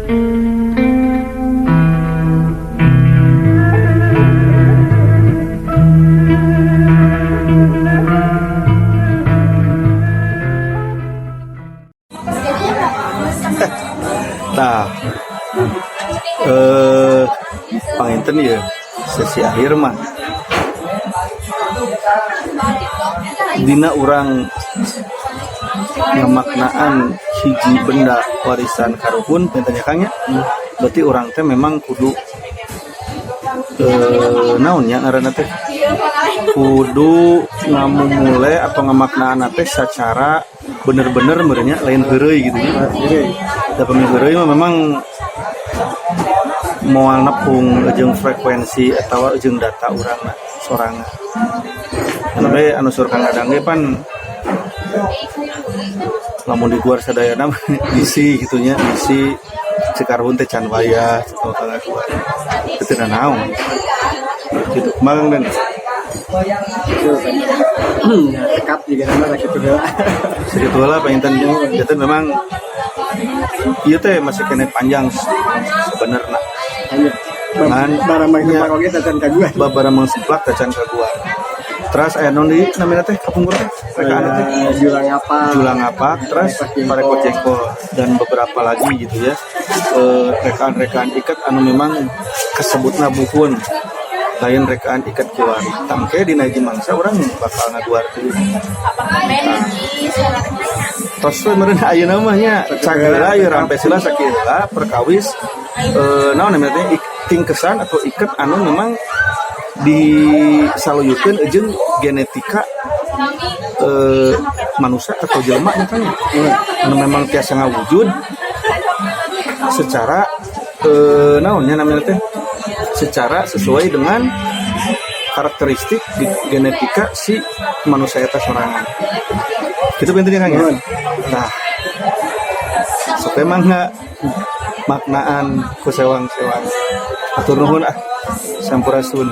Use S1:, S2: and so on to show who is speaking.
S1: Nah, panginten ya sesi akhir mah dina urang ngamaknaan hiji benda warisan karuhun panginten nya, Kang, ya. Berarti urang teh memang kudu naon nya ngaranna teh, kudu ngamumule atau ngamaknaan teh secara bener-bener meureun nya, lain heureuy gitu nya. Da pami heureuy mah memang moal nepung jeung frekuensi atau jeung data urang sorangan. Anu we anu sur Kang Adang ge pan lamun diguar sadayana bisi gitu nya, bisi cek karuhun teh can wayah cek Kang Aguar. Itu teu naon. Gitu kumaha, Kang Dan?
S2: Gitu kan. Ya, cekap juga nama gitu heula.
S1: Segitu lah panginten. Itu memang ieu teh masih keneh panjang sebenarnya.
S2: Hanya
S1: Ngan
S2: barang bang
S1: nya.
S2: Semplak oge tacan kaguan.
S1: Babarang semplak tacan kaguan. Terus aya naon deui namina teh kapungkur teh? Rekaan teh?
S2: Julang apa?
S1: Julang apa, terus parekot jengkol dan beberapa lagi gitu ya. Rekaan-rekaan iket anu memang kesebutna buhun, lain rekaan iket kiwari. Tangke dina hiji mangsa urang bakal ngaguar deui. Tos we meureun ayeuna mah nya, cagera ieu rampes heula sakieu heula perkawis naon namanya teh, tingkesan atau iket anu memang disaluyukeun jeung genetika manusia atau jelema nya kan ya. Anu memang tiasa ngawujud secara naon nya namanya teh, secara sesuai dengan karakteristik di genetika si manusia eta sorangan. Gitu intinya, Kang, ya. Nah, sok emang nggak maknaan ku sewang-sewang. Atur nuhun ah. Sampurasun.